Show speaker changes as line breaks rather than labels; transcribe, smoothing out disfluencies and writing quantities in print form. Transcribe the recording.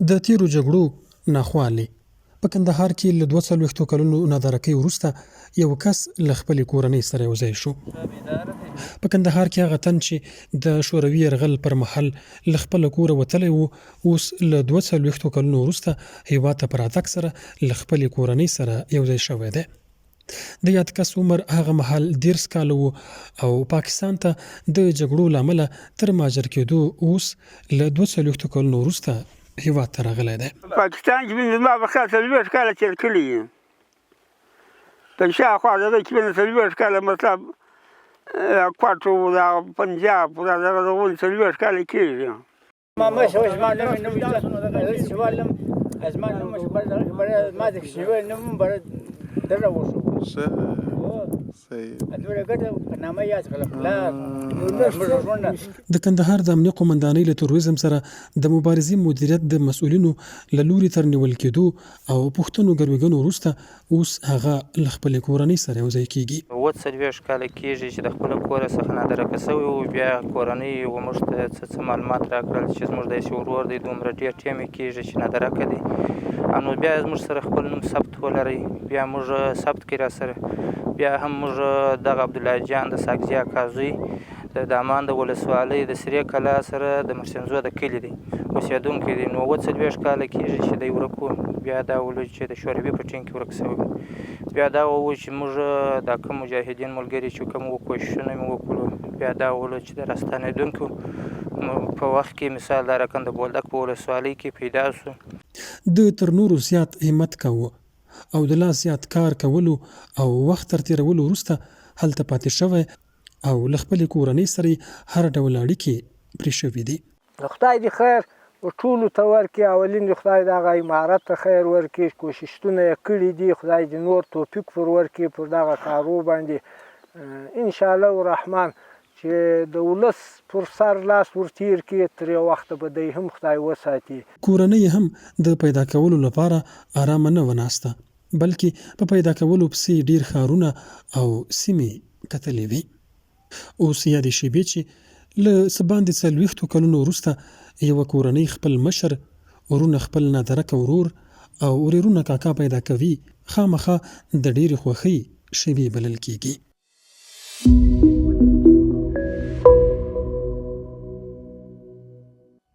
د تېرو جګړو ناخوالې، په کندهار کې له 42 کلونو نادرکۍ وروسته یو کس له خپلې کورنۍ سره یو ځای شو. په کندهار کې هغه تن چې د شوروي یرغل پر مهال له خپله کوره وتلی و، اوس له 42 کلونو وروسته هېواد ته په راتګ سره له خپلې کورنۍ سره یو ځای شوی دی. د یاد کس عمر هغه مهال 30 کاله و او پاکستان ته د جګړو له امله تر مهاجر کېدو اوس له 42 کلونو وروسته هېواد ته راغلی دی.
پاکستان کې مې زما په خیال 40 کاله تېر کړي دي، په شاوخوا دغه کې مې 40 کاله، مطلب کوټ و، دا پنجاب و، دا دغه دغه 40 کاله کېږي.
ما ما شو زما نوم نوم شوالم زما نوم ما د شوال نوم بر دغه وشو.
صحیح.
دومره ګټه په نامه یاد کړم پلار.
د کندهار د امنیه قومندانۍ له تروریزم سره د مبارزې مدیریت د مسؤلینو له لوري تر نیول کېدو او پوښتنو ګروېږنو وروسته اوس هغه له خپلې کورنۍ سره یو ځای کېږي.
47 کاله کېږي چې د خپله کوره څخه نادرکه شوی وو. بیا کورنۍ و موږ ته څه څه معلومات راکړل چې زموږ داسې ورور دی، دومره ډېر ټیم یې کېږي چې نادرکه دی. نو بیا زموږ سره خپل نوم ثبت ولرئ، بیا موږ ثبت کړي را سره. بیا هم موږ دغه عبدالله جان د ساکزي اکا زوی د دامان د ولسوالۍ د سرې کلا سره د مرسنزو د کلي دی، اوسېدونکی دی. نو 47 کاله کېږي چې دی ورک و. بیا دا ولو چې د شوروي په ټینګ کې ورک شوی. بیا دا وو چې موږ دا کوم مجاهدین ملګري چې کوم وو، کوششونه مې وکړو. بیا دا ولو چې د راستنېدونکو په وخت کې مثال دا رقم د بولدک په ولسوالۍ کې پیدا شو.
ده تر نورو زیات همت کاوه او د لا زیات کار کولو او وخت تر تېرولو وروسته هلته پاتې شوی او له خپلې کورنۍ سره یې هر ډول اړیکې پرې شوې دي.
خدای دې خیر ټولو ته ورکړي، اولین دې خدای دغه امارت ته خیر ورکړي، کوششتونه یې کړي دي، خدای دې نور توفیق پر ورکړي پر دغه کارو باندې. ان شاء الله الرحمن چې د ولس پر سر لاس ورتیر کړي، تر یو وخته به دی هم خدای وساتي.
کورنۍ یې هم د پیدا کولو لپاره ارامه نه وه ناسته، بلکې په پیدا کولو پسې یې ډېر ښارونه او سیمې کتلې وې. اوس یادې شېبې چې له څه باندې څلوېښتو کلونو وروسته یوه کورنۍ خپل مشر، ورونه خپل نادرکه ورور او ورېرونه کاکا پیدا کوي، خامخا د ډېرې خوښۍ شېبې بلل کېږي.